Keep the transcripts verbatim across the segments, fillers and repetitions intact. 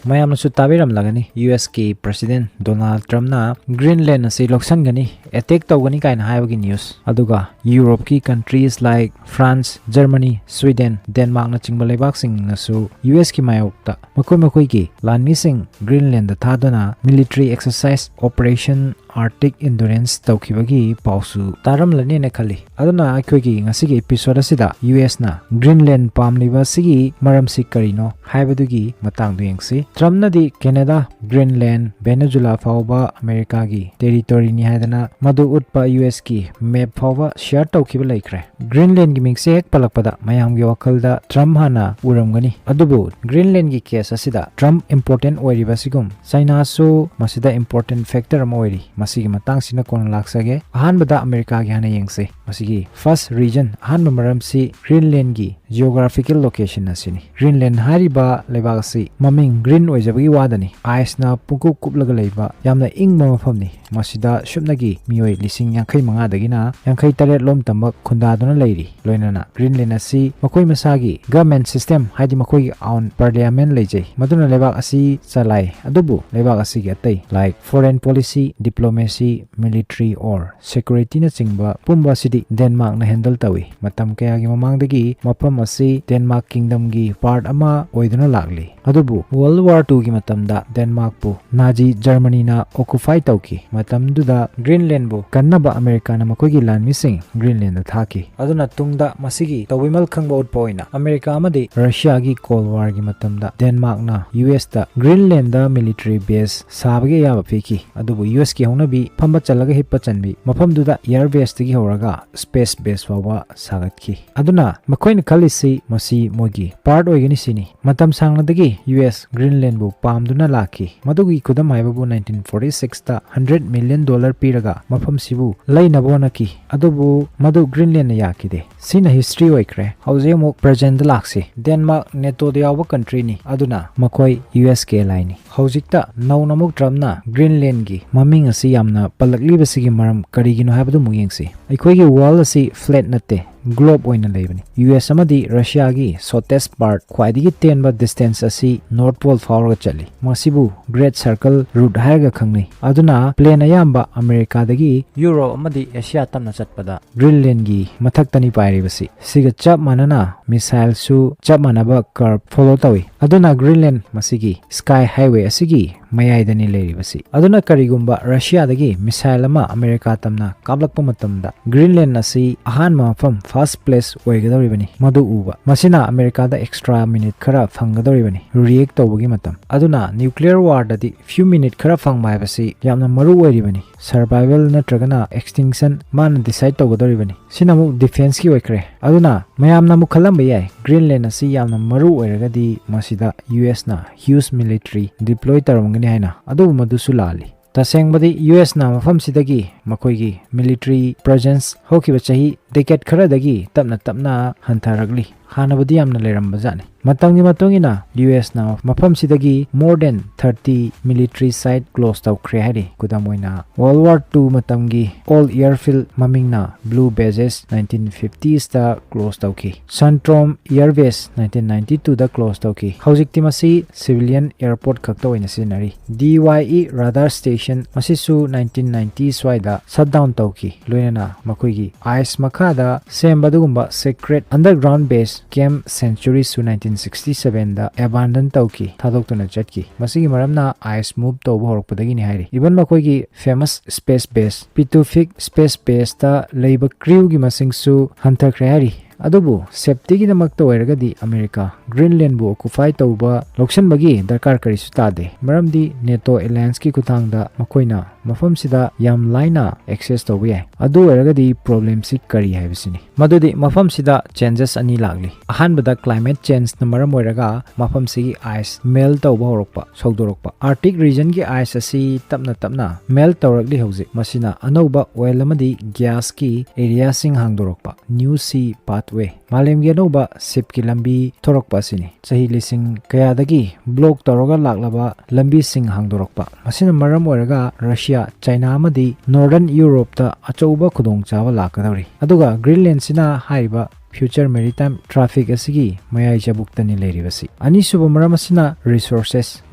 ꯃꯌꯥꯝꯅꯁꯨ ꯇꯥꯕꯤꯔꯝꯂꯒꯅꯤ, ꯌꯨ ꯑꯦꯁꯀꯤ President Donald Trumpꯅ Greenland ꯑꯁꯤ ꯂꯧꯁꯤꯟꯒꯅꯤ, attack ꯇꯧꯒꯅꯤ ꯀꯥꯏꯅ ꯍꯥꯏꯕꯒꯤ news꯫ ꯑꯗꯨꯒ Europeꯀꯤ countries like France, Germany, Sweden, Denmarkꯅꯆꯤꯡꯕ ꯂꯩꯕꯥꯛꯁꯤꯡꯅꯁꯨ ꯌꯨ ꯑꯦꯁꯀꯤ ꯃꯥꯌꯣꯛꯇ ꯃꯈꯣꯏ ꯃꯈꯣꯏꯒꯤ ꯂꯥꯟꯃꯤꯁꯤꯡ Greenlandꯗ ꯊꯥꯗꯨꯅ military exercise Operation Arctic Endurance ꯇꯧꯈꯤꯕꯒꯤ ꯄꯥꯎꯁꯨ ꯇꯥꯔꯝꯂꯅꯤꯅ ꯈꯜꯂꯤ꯫ ꯑꯗꯨꯅ ꯑꯩꯈꯣꯏꯒꯤ ꯉꯁꯤꯒꯤ episode ꯑꯁꯤꯗ ꯌꯨ ꯑꯦꯁꯅ Greenland ꯄꯥꯝꯂꯤꯕ ꯑꯁꯤꯒꯤ ꯃꯔꯝꯁꯤ ꯀꯔꯤꯅꯣ ꯍꯥꯏꯕꯗꯨꯒꯤ ꯃꯇꯥꯡꯗ ꯌꯦꯡꯁꯤ꯫ Trumpꯅꯗꯤ Canada, Greenland, Venezuela ꯐꯥꯎꯕ ꯑꯃꯦꯔꯤꯀꯥꯒꯤ territoryꯅꯤ ꯍꯥꯏꯗꯅ ꯃꯗꯨ ꯎꯠꯄ ꯌꯨ ꯑꯦꯁꯀꯤ map ꯐꯥꯎꯕ share ꯇꯧꯈꯤꯕ ꯂꯩꯈ꯭ꯔꯦ꯫ Greenlandꯒꯤ ꯃꯤꯡꯁꯦ ꯍꯦꯛ ꯄꯜꯂꯛꯄꯗ ꯃꯌꯥꯝꯒꯤ ꯋꯥꯈꯜꯗ Trump ꯍꯥꯟꯅ ꯎꯔꯝꯒꯅꯤ꯫ ꯑꯗꯨꯕꯨ Greenlandꯒꯤ case ꯑꯁꯤꯗ Trump important ꯑꯣꯏꯔꯤꯕ ꯑꯁꯤꯒꯨꯝ Chinaꯁꯨ ꯃꯁꯤꯗ important factor ꯑꯃ ꯑꯣꯏꯔꯤ꯫ ꯃꯁꯤꯒꯤ ꯃꯇꯥꯡꯁꯤꯅ ꯀꯣꯟꯅ ꯂꯥꯛꯆꯒꯦ꯫ ꯑꯍꯥꯟꯕꯗ ꯑꯃꯦꯔꯤꯀꯥꯒꯤ ꯍꯥꯟꯅ ꯌꯦꯡꯁꯤ꯫ ꯃꯁꯤꯒꯤ first reason, ꯑꯍꯥꯟꯕ ꯃꯔꯝꯁꯤ Greenlandꯒꯤ geographical location ꯑꯁꯤꯅꯤ꯫ Greenland ꯍꯥꯏꯔꯤꯕ ꯂꯩꯕꯥꯛ ꯑꯁꯤ ꯃꯃꯤꯡ green ꯑꯣꯏꯖꯕꯒꯤ ꯋꯥꯗꯅꯤ꯫ Iceꯅ ꯄꯨꯡꯀꯨꯞ ꯀꯨꯞꯂꯒ ꯂꯩꯕ ꯌꯥꯝꯅ ꯏꯪꯕ ꯃꯐꯝꯅꯤ꯫ ꯃꯁꯤꯗ ꯁꯨꯞꯅꯒꯤ ꯃꯤꯑꯣꯏ ꯂꯤꯁꯤꯡ ꯌꯥꯡꯈꯩ ꯃꯉꯥꯗꯒꯤꯅ ꯌꯥꯡꯈꯩ ꯇꯔꯦꯠ ꯂꯣꯝ ꯇꯝꯕ ꯈꯨꯟꯗꯥꯗꯨꯅ ꯂꯩꯔꯤ꯫ ꯂꯣꯏꯅꯅ Greenland ꯑꯁꯤ ꯃꯈꯣꯏ ꯃꯁꯥꯒꯤ government system, ꯍꯥꯏꯗꯤ ꯃꯈꯣꯏꯒꯤ own parliament ꯂꯩꯖꯩ, ꯃꯗꯨꯅ ꯂꯩꯕꯥꯛ ꯑꯁꯤ ꯆꯂꯥꯏ꯫ ꯑꯗꯨꯕꯨ ꯂꯩꯕꯥꯛ ꯑꯁꯤꯒꯤ ꯑꯇꯩ, like foreign policy, diplomacy, military or securityꯅꯆꯤꯡꯕ ꯄꯨꯝꯕ ꯑꯁꯤꯗꯤ Denmarkꯅ handle ꯇꯧꯏ꯫ ꯃꯇꯝ ꯀꯌꯥꯒꯤ ꯃꯃꯥꯡꯗꯒꯤ ꯃꯐꯝ ꯑꯁꯤ Denmark kingdomꯒꯤ part ꯑꯃ ꯑꯣꯏꯗꯨꯅ ꯂꯥꯛꯂꯤ꯫ ꯑꯗꯨꯕꯨ World War twoꯒꯤ ꯃꯇꯝꯗ Denmarkꯄꯨ Nazi Germanyꯅ occupy ꯇꯧꯈꯤ꯫ ꯃꯇꯝꯗꯨꯗ Greenlandꯕꯨ ꯀꯟꯅꯕ ꯑꯃꯦꯔꯤꯀꯥꯅ ꯃꯈꯣꯏꯒꯤ ꯂꯥꯟꯃꯤꯁꯤꯡ Greenlandꯗ ꯊꯥꯈꯤ꯫ ꯑꯗꯨꯅ ꯇꯨꯡꯗ ꯃꯁꯤꯒꯤ ꯇꯧꯕꯤꯃꯜ ꯈꯪꯕ ꯎꯠꯄ ꯑꯣꯏꯅ ꯑꯃꯦꯔꯤꯀꯥ ꯑꯃꯗꯤ Russiaꯒꯤ Cold Warꯒꯤ ꯃꯇꯝꯗ Denmarkꯅ ꯌꯨ ꯑꯦꯁꯇ Greenlandꯗ military base ꯁꯥꯕꯒꯤ ꯑꯌꯥꯕ ꯄꯤꯈꯤ꯫ ꯑꯗꯨꯕꯨ ꯌꯨ ꯑꯦꯁꯀꯤ ꯍꯧꯅꯕꯤ ꯐꯝꯕ ꯆꯠꯂꯒ ꯍꯤꯞꯄ ꯆꯟꯕꯤ ꯃꯐꯝꯗꯨꯗ air baseꯇꯒꯤ ꯍꯧꯔꯒ space base ꯐꯥꯎꯕ ꯁꯥꯒꯠꯈꯤ꯫ ꯑꯗꯨꯅ ꯃꯈꯣꯏꯅ ꯈꯜꯂꯤꯁꯤ ꯃꯁꯤ ꯃꯣꯏꯒꯤ part ꯑꯣꯏꯒꯅꯤ ꯁꯤꯅꯤ꯫ ꯃꯇꯝ ꯁꯥꯡꯅꯗꯒꯤ ꯌꯨ ꯑꯦꯁ Greenlandꯕꯨ ꯄꯥꯝꯗꯨꯅ ꯂꯥꯛꯈꯤ꯫ ꯃꯗꯨꯒꯤ ꯈꯨꯗꯝ ꯍꯥꯏꯕꯕꯨ nineteen forty sixꯇ hundred million dollar ꯄꯤꯔꯒ ꯃꯐꯝꯁꯤꯕꯨ ꯂꯩꯅꯕ ꯍꯣꯠꯅꯈꯤ꯫ ꯑꯗꯨꯕꯨ ꯃꯗꯨ Greenlandꯅ ꯌꯥꯈꯤꯗꯦ꯫ ꯁꯤꯅ history ꯑꯣꯏꯈ꯭ꯔꯦ꯫ ꯍꯧꯖꯤꯛ ꯑꯃꯨꯛ presentꯇ ꯂꯥꯛꯁꯤ꯫ Denmark NATOꯗ ꯌꯥꯎꯕ countryꯅꯤ, ꯑꯗꯨꯅ ꯃꯈꯣꯏ ꯌꯨ ꯑꯦꯁꯀꯤ allyꯅꯤ꯫ ꯍꯧꯖꯤꯛꯇ ꯅꯧꯅ ꯑꯃꯨꯛ Trumpꯅ Greenlandꯒꯤ ꯃꯃꯤꯡ ꯑꯁꯤ ꯌꯥꯝꯅ ꯄꯜꯂꯛꯂꯤꯕꯁꯤꯒꯤ ꯃꯔꯝ ꯀꯔꯤꯒꯤꯅꯣ ꯍꯥꯏꯕꯗꯨ ꯑꯃꯨꯛ ꯌꯦꯡꯁꯤ꯫ ꯑꯩꯈꯣꯏꯒꯤ world ꯑꯁꯤ flat ꯅꯠꯇꯦ, ꯒ꯭ꯂꯣꯕ ꯑꯣꯏꯅ ꯂꯩꯕꯅꯤ꯫ ꯌꯨ ꯑꯦꯁ ꯑꯃꯗꯤ ꯔꯁꯤꯌꯥꯒꯤ shortest part, ꯈ꯭ꯋꯥꯏꯗꯒꯤ ꯇꯦꯟꯕ distance ꯑꯁꯤ North Pole ꯐꯥꯎꯔꯒ ꯆꯠꯂꯤ꯫ ꯃꯁꯤꯕꯨ Great Circle Route ꯍꯥꯏꯔꯒ ꯈꯪꯅꯩ꯫ ꯑꯗꯨꯅ plane ꯑꯌꯥꯝꯕ ꯑꯃꯦꯔꯤꯀꯥꯗꯒꯤ ꯌꯨꯔꯣꯞ ꯑꯃꯗꯤ ꯑꯦꯁꯤꯌꯥ ꯇꯝꯅ ꯆꯠꯄꯗ Greenlandꯒꯤ ꯃꯊꯛꯇꯅꯤ ꯄꯥꯏꯔꯤꯕꯁꯤ꯫ ꯁꯤꯒ ꯆꯞ ꯃꯥꯟꯅꯅ missileꯁꯨ ꯆꯞ ꯃꯥꯟꯅꯕ curve follow ꯇꯧꯏ꯫ ꯑꯗꯨꯅ Greenland ꯃꯁꯤꯒꯤ sky highway ꯑꯁꯤꯒꯤ ꯃꯌꯥꯏꯗꯅꯤ ꯂꯩꯔꯤꯕꯁꯤ꯫ ꯑꯗꯨꯅ ꯀꯔꯤꯒꯨꯝꯕ ꯔꯁꯤꯌꯥꯗꯒꯤ missile ꯑꯃ ꯑꯃꯦꯔꯤꯀꯥ ꯇꯝꯅ ꯀꯥꯞꯂꯛꯄ ꯃꯇꯝꯗ Greenland ꯑꯁꯤ ꯑꯍꯥꯟꯕ ꯃꯐꯝ, first place, ꯑꯣꯏꯒꯗꯧꯔꯤꯕꯅꯤ ꯃꯗꯨ ꯎꯕ꯫ ꯃꯁꯤꯅ ꯑꯃꯦꯔꯤꯀꯥꯗ extra minute ꯈꯔ ꯐꯪꯒꯗꯧꯔꯤꯕꯅꯤ react ꯇꯧꯕꯒꯤ ꯃꯇꯝ꯫ ꯑꯗꯨꯅ nuclear warꯗꯗꯤ few minute ꯈꯔ ꯐꯪꯕ ꯍꯥꯏꯕꯁꯤ ꯌꯥꯝꯅ ꯃꯔꯨ ꯑꯣꯏꯔꯤꯕꯅꯤ꯫ Survival ꯅꯠꯇ꯭ꯔꯒꯅ extinction ꯃꯥꯅ decide ꯇꯧꯒꯗꯧꯔꯤꯕꯅꯤ꯫ ꯁꯤꯅ ꯑꯃꯨꯛ defenceꯀꯤ ꯑꯣꯏꯈ꯭ꯔꯦ꯫ ꯑꯗꯨꯅ ꯃꯌꯥꯝꯅ ꯑꯃꯨꯛ ꯈꯜꯂꯝꯕ ꯌꯥꯏ, Greenland ꯑꯁꯤ ꯌꯥꯝꯅ ꯃꯔꯨ ꯑꯣꯏꯔꯒꯗꯤ ꯃꯁꯤꯗ ꯌꯨ ꯑꯦꯁꯅ huge military deploy ꯇꯧꯔꯝꯒꯅꯤ ꯍꯥꯏꯅ, ꯑꯗꯨꯕꯨ ꯃꯗꯨꯁꯨ ꯂꯥꯜꯂꯤ꯫ ꯇꯁꯦꯡꯕꯗꯤ ꯌꯨ ꯑꯦꯁꯅ ꯃꯐꯝꯁꯤꯗꯒꯤ ꯃꯈꯣꯏꯒꯤ military presence ꯍꯧꯈꯤꯕ ꯆꯍꯤ decade ꯈꯔꯗꯒꯤ ꯇꯞꯅ ꯇꯞꯅ ꯍꯟꯊꯔꯛꯂꯤ꯫ ꯍꯥꯟꯅꯕꯨꯗꯤ ꯌꯥꯝꯅ ꯂꯩꯔꯝꯕꯖꯥꯠꯅꯤ꯫ ꯃꯇꯝꯒꯤ ꯃꯇꯨꯡ ꯏꯟꯅ ꯌꯨ ꯑꯦꯁꯅ ꯃꯐꯝꯁꯤꯗꯒꯤ more than thirty military site close ꯇꯧꯈ꯭ꯔꯦ ꯍꯥꯏꯔꯤ꯫ ꯈꯨꯗꯝ ꯑꯣꯏꯅ, World War Two ꯃꯇꯝꯒꯤ old airfield, ꯃꯃꯤꯡꯅ Blue Bases, nineteen fiftiesꯇ close ꯇꯧꯈꯤ꯫ Shantung Air Base nineteen ninety twoꯗ close ꯇꯧꯈꯤ꯫ ꯍꯧꯖꯤꯛꯇꯤ ꯃꯁꯤ civilian airport ꯈꯛꯇ ꯑꯣꯏꯅ ꯁꯤꯖꯤꯟꯅꯔꯤ꯫ D Y E radar station, ꯃꯁꯤꯁꯨ nineteen ninety ꯁ꯭ꯋꯥꯏꯗ shut down ꯇꯧꯈꯤ꯫ ꯂꯣꯏꯅꯅ ꯃꯈꯣꯏꯒꯤ ice ꯃꯈꯥꯗ ꯁꯦꯝꯕ ꯑꯗꯨꯒꯨꯝꯕ secret underground base, camp, sanctuaryꯁꯨ nineteen sixty sevenꯗ abandon ꯇꯧꯈꯤ, ꯊꯥꯗꯣꯛꯇꯨꯅ ꯆꯠꯈꯤ꯫ ꯃꯁꯤꯒꯤ ꯃꯔꯝꯅ ice move ꯇꯧꯕ ꯍꯧꯔꯛꯄꯗꯒꯤꯅꯤ ꯍꯥꯏꯔꯤ꯫ Even ꯃꯈꯣꯏꯒꯤ famous space base, Pituffik space baseꯇ ꯂꯩꯕ crewꯒꯤ ꯃꯁꯤꯡꯁꯨ ꯍꯟꯊꯈ꯭ꯔꯦ ꯍꯥꯏꯔꯤ꯫ ꯑꯗꯨꯕꯨ safetyꯒꯤꯗꯃꯛꯇ ꯑꯣꯏꯔꯒꯗꯤ ꯑꯃꯦꯔꯤꯀꯥ Greenlandꯕꯨ occupy ꯇꯧꯕ, ꯂꯧꯁꯤꯟꯕꯒꯤ ꯗꯔꯀꯥꯔ ꯀꯔꯤꯁꯨ ꯇꯥꯗꯦ, ꯃꯔꯝꯗꯤ NATO allianceꯀꯤ ꯈꯨꯠꯊꯥꯡꯗ ꯃꯈꯣꯏꯅ ꯃꯐꯝꯁꯤꯗ ꯌꯥꯝ ꯂꯥꯏꯅ access ꯇꯧꯕ ꯌꯥꯏ꯫ ꯑꯗꯨ ꯑꯣꯏꯔꯒꯗꯤ problemꯁꯤ ꯀꯔꯤ ꯍꯥꯏꯕꯁꯤꯅꯤ꯫ ꯃꯗꯨꯗꯤ ꯃꯐꯝꯁꯤꯗ changes ꯑꯅꯤ ꯂꯥꯛꯂꯤ꯫ ꯑꯍꯥꯟꯕꯗ, climate changeꯅ ꯃꯔꯝ ꯑꯣꯏꯔꯒ ꯃꯐꯝꯁꯤꯒꯤ ice melt ꯇꯧꯕ ꯍꯧꯔꯛꯄ, ꯁꯧꯗꯣꯔꯛꯄ꯫ Arctic regionꯒꯤ ice ꯑꯁꯤ ꯇꯞꯅ ꯇꯞꯅ melt ꯇꯧꯔꯛꯂꯤ ꯍꯧꯖꯤꯛ꯫ ꯃꯁꯤꯅ ꯑꯅꯧꯕ oil ꯑꯃꯗꯤ gasꯀꯤ areaꯁꯤꯡ ꯍꯥꯡꯗꯣꯔꯛꯄ, new sea pathway Way, ꯃꯥꯂꯦꯝꯒꯤ ꯑꯅꯧꯕ ship ꯀꯤ ꯂꯝꯕꯤ ꯊꯣꯔꯛꯄ ꯑꯁꯤꯅꯤ꯫ ꯆꯍꯤ ꯂꯤꯁꯤꯡ ꯀꯌꯥꯗꯒꯤ block ꯇꯧꯔꯒ ꯂꯥꯛꯂꯕ ꯂꯝꯕꯤꯁꯤꯡ ꯍꯥꯡꯗꯣꯔꯛꯄ꯫ ꯃꯁꯤꯅ ꯃꯔꯝ ꯑꯣꯏꯔꯒ Russia, China ꯑꯃꯗꯤ Northern Europe ꯇ ꯑꯆꯧꯕ ꯈꯨꯗꯣꯡꯆꯥꯕ ꯂꯥꯛꯀꯗꯧꯔꯤ꯫ ꯑꯗꯨꯒ Greenland ꯁꯤꯅ ꯍꯥꯏꯔꯤꯕ future maritime traffic ꯑꯁꯤꯒꯤ ꯃꯌꯥꯏ ꯆꯕꯨꯛꯇꯅꯤ ꯂꯩꯔꯤꯕꯁꯤ꯫ ꯑꯅꯤꯁꯨꯕ ꯃꯔꯝ ꯑꯁꯤꯅ resources꯫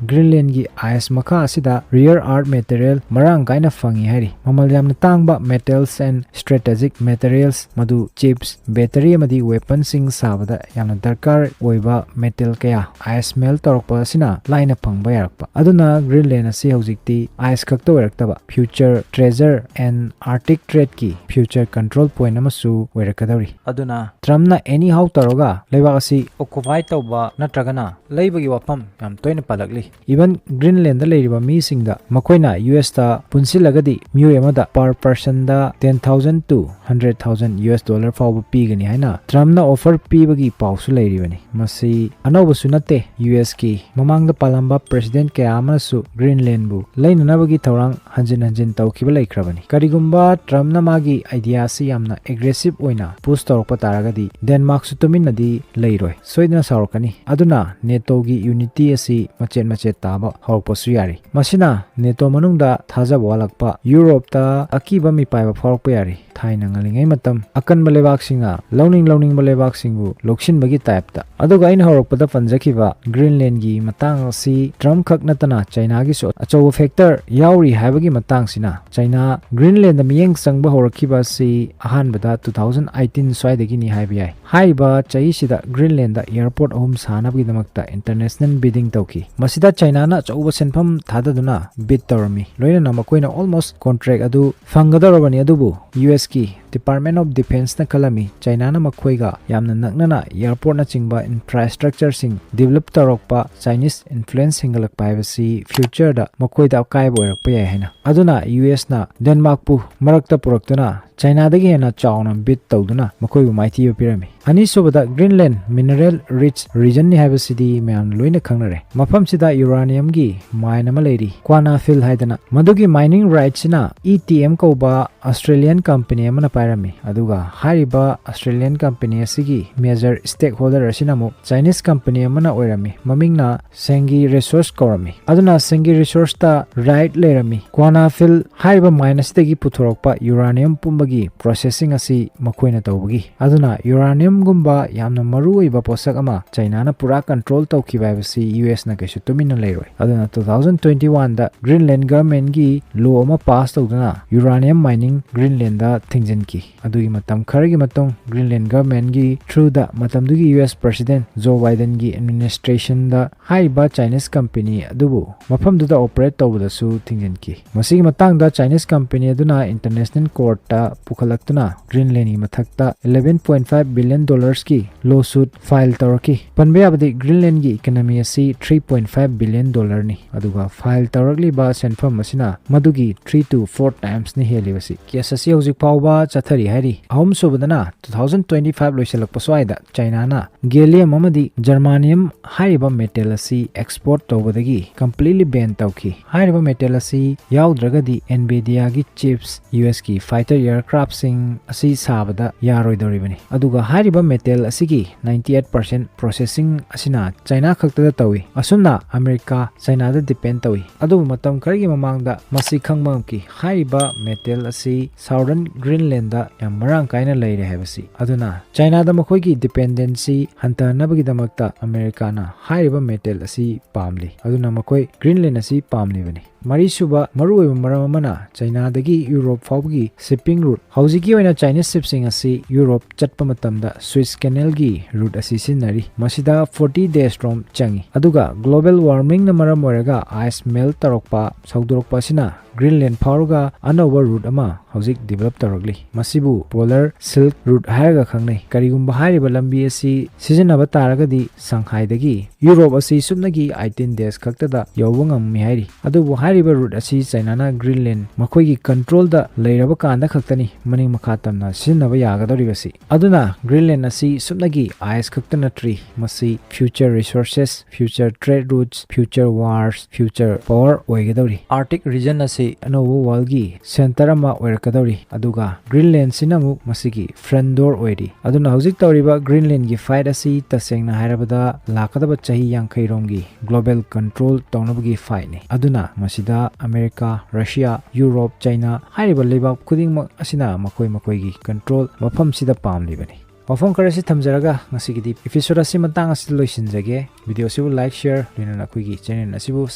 Greenland ꯒꯤ ice ꯃꯈꯥ ꯑꯁꯤꯗ rare earth material ꯃꯔꯥꯡ ꯀꯥꯏꯅ ꯐꯪꯏ ꯍꯥꯏꯔꯤ꯫ ꯃꯃꯜ ꯌꯥꯝꯅ ꯇꯥꯡꯕ metals and strategic materials, ꯃꯗꯨ chips, battery ꯑꯃꯗꯤ weapon ꯁꯤꯡ ꯁꯥꯕꯗ ꯌꯥꯝꯅ ꯗꯔꯀꯥꯔ ꯑꯣꯏꯕ metal ꯀꯌꯥ ice melt ꯇꯧꯔꯛꯄ ꯑꯁꯤꯅ ꯂꯥꯏꯅ ꯐꯪꯕ ꯌꯥꯔꯛꯄ꯫ ꯑꯗꯨꯅ Greenland ꯑꯁꯤ ꯍꯧꯖꯤꯛꯇꯤ ice ꯈꯛꯇ ꯑꯣꯏꯔꯛꯇꯕ, future treasure and Arctic trade ꯀꯤ future control point ꯑꯃꯁꯨ ꯑꯣꯏꯔꯛꯀꯗꯧꯔꯤ꯫ ꯑꯗꯨꯅ Trump ꯅ anyhow ꯇꯧꯔꯒ ꯂꯩꯕꯥꯛ ꯑꯁꯤ occupy ꯇꯧꯕ ꯅꯠꯇ꯭ꯔꯒꯅ ꯂꯩꯕꯒꯤ ꯋꯥꯐꯝ ꯌꯥꯝ ꯇꯣꯏꯅ ꯄꯜꯂꯛꯂꯤ꯫ Even Greenland ꯗ ꯂꯩꯔꯤꯕ ꯃꯤꯁꯤꯡꯗ ꯃꯈꯣꯏꯅ U S ꯇ ꯄꯨꯟꯁꯤꯜꯂꯒꯗꯤ ꯃꯤꯑꯣꯏ ꯑꯃꯗ per person the ten thousand to hundred thousand U S dollar ꯐꯥꯎꯕ ꯄꯤꯒꯅꯤ ꯍꯥꯏꯅ Trump ꯅ offer ꯄꯤꯕꯒꯤ ꯄꯥꯎꯁꯨ ꯂꯩꯔꯤꯕꯅꯤ꯫ ꯃꯁꯤ ꯑꯅꯧꯕꯁꯨ ꯅꯠꯇꯦ, U S ꯀꯤ ꯃꯃꯥꯡꯗ ꯄꯥꯜꯂꯝꯕ president ꯀꯌꯥ ꯑꯃꯅꯁꯨ Greenland ꯕꯨ ꯂꯩꯅꯅꯕꯒꯤ ꯊꯧꯔꯥꯡ ꯍꯟꯖꯤꯟ ꯍꯟꯖꯤꯟ ꯇꯧꯈꯤꯕ ꯂꯩꯈ꯭ꯔꯕꯅꯤ꯫ ꯀꯔꯤꯒꯨꯝꯕ Trump ꯅ ꯃꯥꯒꯤ idea ꯑꯁꯤ ꯌꯥꯝꯅ aggressive ꯑꯣꯏꯅ push ꯇꯧꯔꯛꯄ ꯇꯥꯔꯒꯗꯤ Denmark ꯁꯨ ꯇꯨꯃꯤꯟꯅꯗꯤ ꯂꯩꯔꯣꯏ, ꯁꯣꯏꯗꯅ ꯁꯥꯎꯔꯛꯀꯅꯤ꯫ ꯑꯗꯨꯅ NATO ꯒꯤ unity ꯑꯁꯤ ꯃꯆꯦꯠ ꯃꯆꯦꯠ ꯇꯥꯕ ꯍꯧꯔꯛꯄꯁꯨ ꯌꯥꯔꯤ꯫ ꯃꯁꯤꯅ NATO ꯃꯅꯨꯡꯗ ꯊꯥꯖꯕ ꯋꯥꯠꯂꯛꯄ, Europe ꯇ ꯑꯀꯤꯕ ꯃꯤꯄꯥꯏꯕ ꯐꯥꯎꯔꯛꯄ ꯌꯥꯔꯤ꯫ ꯊꯥꯏꯅ ꯉꯜꯂꯤꯉꯩ ꯃꯇꯝ ꯑꯀꯟꯕ ꯂꯩꯕꯥꯛꯁꯤꯡꯅ ꯂꯧꯅꯤꯡ ꯂꯧꯅꯤꯡꯕ ꯂꯩꯕꯥꯛꯁꯤꯡꯕꯨ ꯂꯧꯁꯤꯟꯕꯒꯤ type ꯇ꯫ ꯑꯗꯨꯒ ꯑꯩꯅ ꯍꯧꯔꯛꯄꯗ ꯄꯟꯖꯈꯤꯕ Greenland ꯒꯤ ꯃꯇꯥꯡ ꯑꯁꯤ Trump ꯈꯛ ꯅꯠꯇꯅ China ꯒꯤꯁꯨ ꯑꯆꯧꯕ factor ꯌꯥꯎꯔꯤ ꯍꯥꯏꯕꯒꯤ ꯃꯇꯥꯡꯁꯤꯅ China Greenland ꯗ ꯃꯤꯠꯌꯦꯡ ꯆꯪꯕ ꯍꯧꯔꯛꯈꯤꯕ ꯑꯁꯤ ꯑꯍꯥꯟꯕꯗ two thousand eighteen ꯁ꯭ꯋꯥꯏꯗꯒꯤꯅꯤ ꯍꯥꯏꯕ ꯌꯥꯏ꯫ ꯍꯥꯏꯔꯤꯕ ꯆꯍꯤꯁꯤꯗ Greenland ꯗ airport ꯑꯍꯨꯝ ꯁꯥꯅꯕꯒꯤꯗꯃꯛꯇ international bidding ꯇꯧꯈꯤ꯫ ꯃꯁꯤꯗ China ꯅ ꯑꯆꯧꯕ ꯁꯦꯟꯐꯝ ꯊꯥꯗꯗꯨꯅ bid ꯇꯧꯔꯝꯃꯤ꯫ ꯂꯣꯏꯅꯅ ꯃꯈꯣꯏꯅ almost contract ꯑꯗꯨ ꯐꯪꯒꯗꯧꯔꯕꯅꯤ, ꯑꯗꯨꯕꯨ U S ꯀꯤ Department of Defense ꯅ ꯈꯜꯂꯝꯃꯤ China ꯅ ꯃꯈꯣꯏꯒ ꯌꯥꯝꯅ ꯅꯛꯅꯅ airport ꯅꯆꯤꯡꯕ infrastructure ꯁꯤꯡ develop ꯇꯧꯔꯛꯄ, Chinese influence ꯍꯦꯟꯒꯠꯂꯛꯄ ꯍꯥꯏꯕꯁꯤ future ꯗ ꯃꯈꯣꯏꯗ ꯑꯀꯥꯏꯕ ꯑꯣꯏꯔꯛꯄ ꯌꯥꯏ ꯍꯥꯏꯅ꯫ ꯑꯗꯨꯅ U S ꯅ Denmark ꯄꯨ ꯃꯔꯛꯇ ꯄꯨꯔꯛꯇꯨꯅ China ꯗꯒꯤ ꯍꯦꯟꯅ ꯆꯥꯎꯅ bid ꯇꯧꯗꯨꯅ ꯃꯈꯣꯏꯕꯨ ꯃꯥꯏꯊꯤꯕ ꯄꯤꯔꯝꯃꯤ꯫ ꯑꯅꯤꯁꯨꯕꯗ, Greenland mineral rich regionꯅꯤ ꯍꯥꯏꯕꯁꯤꯗꯤ ꯃꯌꯥꯝꯅ ꯂꯣꯏꯅ ꯈꯪꯅꯔꯦ꯫ ꯃꯐꯝꯁꯤꯗ uraniumꯒꯤ mine ꯑꯃ ꯂꯩꯔꯤ, Quanah Field ꯍꯥꯏꯗꯅ꯫ ꯃꯗꯨꯒꯤ mining rightꯁꯤꯅ E T M ꯀꯧꯕ Australian company ꯑꯃꯅ ꯄꯥꯏꯔꯝꯃꯤ꯫ ꯑꯗꯨꯒ ꯍꯥꯏꯔꯤꯕ Australian company ꯑꯁꯤꯒꯤ major stakeholder ꯑꯁꯤꯅ ꯑꯃꯨꯛ Chinese company ꯑꯃꯅ ꯑꯣꯏꯔꯝꯃꯤ꯫ ꯃꯃꯤꯡꯅ Sanghi Resource ꯀꯧꯔꯝꯃꯤ꯫ ꯑꯗꯨꯅ Sanghi Resourceꯇ right ꯂꯩꯔꯝꯃꯤ꯫ Quanah Field ꯍꯥꯏꯔꯤꯕ mine ꯑꯁꯤꯗꯒꯤ ꯄꯨꯊꯣꯔꯛꯄ uranium ꯄꯨꯝꯕꯒꯤ processing ꯑꯁꯤ ꯃꯈꯣꯏꯅ ꯇꯧꯕꯒꯤ꯫ ꯑꯗꯨꯅ uraniumꯒꯨꯝꯕ ꯌꯥꯝꯅ ꯃꯔꯨ ꯑꯣꯏꯕ ꯄꯣꯠꯁꯛ ꯑꯃ Chinaꯅ ꯄꯨꯔꯥ control ꯇꯧꯈꯤꯕ ꯍꯥꯏꯕꯁꯤ USꯅ ꯀꯩꯁꯨ ꯇꯨꯃꯤꯟꯅ ꯂꯩꯔꯣꯏ꯫ ꯑꯗꯨꯅ two thousand twenty oneꯗ Greenland governmentꯒꯤ law ꯑꯃ pass ꯇꯧꯗꯨꯅ uranium mining Greenlandꯗ ꯊꯤꯡꯖꯤꯟꯈꯤ꯫ ꯑꯗꯨꯒꯤ ꯃꯇꯝ ꯈꯔꯒꯤ ꯃꯇꯨꯡ Greenland governmentꯒꯤ throughꯗ ꯃꯇꯝꯗꯨꯒꯤ US President Joe Bidenꯒꯤ administrationꯗ ꯍꯥꯏꯔꯤꯕ Chinese company ꯑꯗꯨꯕꯨ ꯃꯐꯝꯗꯨꯗ operate ꯇꯧꯕꯗꯁꯨ ꯊꯤꯡꯖꯤꯟꯈꯤ꯫ ꯃꯁꯤꯒꯤ ꯃꯇꯥꯡꯗ Chinese company ꯑꯗꯨꯅ international courtꯇ ꯄꯨꯈꯠꯂꯛꯇꯨꯅ Greenlandꯒꯤ ꯃꯊꯛꯇ eleven point five billion dollarsꯀꯤ lawsuit file ꯇꯧꯔꯛꯈꯤ꯫ ꯄꯟꯕ ꯌꯥꯕꯗꯤ Greenlandꯒꯤ economy ꯑꯁꯤ three point five billion dollarꯅꯤ꯫ ꯑꯗꯨꯒ file ꯇꯧꯔꯛꯂꯤꯕ ꯁꯦꯟꯐꯝ ꯑꯁꯤꯅ ꯃꯗꯨꯒꯤ three to four timesꯅꯤ ꯍꯦꯜꯂꯤꯕꯁꯤ꯫ Case ꯑꯁꯤ ꯍꯧꯖꯤꯛ ꯐꯥꯎꯕ ꯆꯠꯊꯔꯤ ꯍꯥꯏꯔꯤ꯫ ꯑꯍꯨꯝꯁꯨꯕꯗꯅ two thousand twenty five ꯂꯣꯏꯁꯤꯜꯂꯛꯄ ꯁ꯭ꯋꯥꯏꯗ Chinaꯅ gallium ꯑꯃꯗꯤ germanium ꯍꯥꯏꯔꯤꯕ metal ꯑꯁꯤ export ꯇꯧꯕꯗꯒꯤ completely ban ꯇꯧꯈꯤ꯫ ꯍꯥꯏꯔꯤꯕ metal ꯑꯁꯤ ꯌꯥꯎꯗ꯭ꯔꯒꯗꯤ Nvidiaꯒꯤ chips, USꯀꯤ fighter aircraftꯁꯤꯡ ꯑꯁꯤ ꯁꯥꯕꯗ ꯌꯥꯔꯣꯏꯗꯧꯔꯤꯕꯅꯤ꯫ ꯑꯗꯨꯒ ꯍꯥꯏꯔꯤꯕ metal ꯑꯁꯤꯒꯤ ninety eight percent processing ꯑꯁꯤꯅ China ꯈꯛꯇꯗ ꯇꯧꯏ꯫ ꯑꯁꯨꯝꯅ America Chinaꯗ depend ꯇꯧꯏ꯫ ꯑꯗꯨꯕꯨ ꯃꯇꯝ ꯈꯔꯒꯤ ꯃꯃꯥꯡꯗ ꯃꯁꯤ ꯈꯪꯕ ꯉꯝꯈꯤ꯫ ꯍꯥꯏꯔꯤꯕ metal ꯑꯁꯤ Southern Greenlandꯗ ꯌꯥꯝ ꯃꯔꯥꯡ ꯀꯥꯏꯅ ꯂꯩꯔꯦ ꯍꯥꯏꯕꯁꯤ꯫ ꯑꯗꯨꯅ Chinaꯗ ꯃꯈꯣꯏꯒꯤ dependency ꯍꯟꯊꯍꯟꯅꯕꯒꯤꯗꯃꯛꯇ Americaꯅ ꯍꯥꯏꯔꯤꯕ metal ꯑꯁꯤ ꯄꯥꯝꯂꯤ꯫ ꯑꯗꯨꯅ ꯃꯈꯣꯏ Greenland ꯑꯁꯤ ꯄꯥꯝꯂꯤꯕꯅꯤ꯫ ꯃꯔꯤꯁꯨꯕ ꯃꯔꯨꯑꯣꯏꯕ ꯃꯔꯝ ꯑꯃꯅ Chinaꯗꯒꯤ Europe ꯐꯥꯎꯕꯒꯤ shipping route꯫ ꯍꯧꯖꯤꯛꯀꯤ ꯑꯣꯏꯅ Chinese shipꯁꯤꯡ ꯑꯁꯤ Europe ꯆꯠꯄ ꯃꯇꯝꯗ Suez Canalꯒꯤ route ꯑꯁꯤ ꯁꯤꯖꯤꯟꯅꯔꯤ꯫ ꯃꯁꯤꯗ forty days ꯔꯣꯝ ꯆꯪꯏ꯫ ꯑꯗꯨꯒ global warmingꯅ ꯃꯔꯝ ꯑꯣꯏꯔꯒ ice melt ꯇꯧꯔꯛꯄ, ꯁꯧꯗꯣꯔꯛꯄ ꯑꯁꯤꯅ ꯒ꯭ꯔꯤꯟꯂꯦꯟ ꯐꯥꯎꯔꯒ ꯑꯅꯧꯕ ꯔꯨꯠ ꯑꯃ ꯍꯧꯖꯤꯛ ꯗꯤꯕꯦꯂꯞ ꯇꯧꯔꯛꯂꯤ꯫ ꯃꯁꯤꯕꯨ ꯄꯣꯂꯔ ꯁꯤꯜꯛ ꯔꯨꯠ ꯍꯥꯏꯔꯒ ꯈꯪꯅꯩ꯫ ꯀꯔꯤꯒꯨꯝꯕ ꯍꯥꯏꯔꯤꯕ ꯂꯝꯕꯤ ꯑꯁꯤ ꯁꯤꯖꯤꯟꯅꯕ ꯇꯥꯔꯒꯗꯤ ꯁꯪꯍꯥꯏꯗꯒꯤ ꯌꯨꯔꯣꯞ ꯑꯁꯤ ꯁꯨꯞꯅꯒꯤ eighteen days ꯈꯛꯇꯗ ꯌꯧꯕ ꯉꯝꯃꯤ ꯍꯥꯏꯔꯤ꯫ ꯑꯗꯨꯕꯨ ꯍꯥꯏꯔꯤꯕ ꯔꯨꯠ ꯑꯁꯤ ꯆꯥꯏꯅꯥꯅ ꯒ꯭ꯔꯤꯟꯂꯦꯟ ꯃꯈꯣꯏꯒꯤ ꯀꯟꯇ꯭ꯔꯣꯜꯗ ꯂꯩꯔꯕ ꯀꯥꯟꯗ ꯈꯛꯇꯅꯤ ꯃꯅꯤꯡ ꯃꯈꯥ ꯇꯝꯅ ꯁꯤꯖꯤꯟꯅꯕ ꯌꯥꯒꯗꯧꯔꯤꯕꯁꯤ꯫ ꯑꯗꯨꯅ ꯒ꯭ꯔꯤꯟꯂꯦꯟ ꯑꯁꯤ ꯁꯨꯞꯅꯒꯤ ꯑꯥꯏꯁ ꯈꯛꯇ ꯅꯠꯇ꯭ꯔꯤ, ꯃꯁꯤ future resources, future trade routes, future wars, future power ꯑꯣꯏꯒꯗꯧꯔꯤ꯫ Arctic region ꯑꯁꯤ ꯑꯅꯧꯕ world ꯒꯤ center ꯑꯃ ꯑꯣꯏꯔꯛꯀꯗꯧꯔꯤ, ꯑꯗꯨꯒ ꯒ꯭ꯔꯤꯟꯂꯦꯟꯁꯤꯅ ꯑꯃꯨꯛ ꯃꯁꯤꯒꯤ front door ꯑꯣꯏꯔꯤ꯫ ꯑꯗꯨꯅ ꯍꯧꯖꯤꯛ ꯇꯧꯔꯤꯕ ꯒ꯭ꯔꯤꯟꯂꯦꯟꯒꯤ fight ꯑꯁꯤ ꯇꯁꯦꯡꯅ ꯍꯥꯏꯔꯕꯗ ꯂꯥꯛꯀꯗꯕ ꯆꯍꯤ ꯌꯥꯡꯈꯩ ꯔꯣꯝꯒꯤ global control ꯇꯧꯅꯕꯒꯤ fight ꯅꯤ꯫ ꯑꯗꯨꯅ ꯃꯁꯤꯗ ꯑꯃꯦꯔꯤꯀꯥ, ꯔꯁꯤꯌꯥ, ꯌꯨꯔꯣꯞ, ꯆꯥꯏꯅꯥ ꯍꯥꯏꯔꯤꯕ ꯂꯩꯕꯥꯛ ꯈꯨꯗꯤꯡꯃꯛ ꯑꯁꯤꯅ ꯃꯈꯣꯏ ꯃꯈꯣꯏꯒꯤ control ꯃꯐꯝꯁꯤꯗ ꯄꯥꯝꯂꯤꯕꯅꯤ꯫ ꯋꯥꯐꯝ ꯈꯔ ꯑꯁꯤ ꯊꯝꯖꯔꯒ ꯉꯁꯤꯒꯤꯗꯤ episode ꯑꯁꯤ ꯃꯇꯥꯡ ꯑꯁꯤꯗ ꯂꯣꯏꯁꯤꯟꯖꯒꯦ꯫ Video ꯑꯁꯤꯕꯨ like, share, ꯂꯣꯏꯅꯅ ꯑꯩꯈꯣꯏꯒꯤ channel ꯑꯁꯤꯕꯨ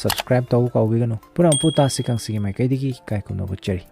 subscribe ꯇꯧꯕ ꯀꯥꯎꯕꯤꯒꯅꯨ꯫ ꯄꯨꯅ ꯄꯨ ꯇꯥꯁꯤ ꯀꯥꯡꯁꯤꯒꯤ ꯃꯥꯏꯀꯩꯗꯒꯤ ꯏꯀꯥꯏ ꯈꯨꯝꯅꯕ ꯎꯠꯆꯔꯤ꯫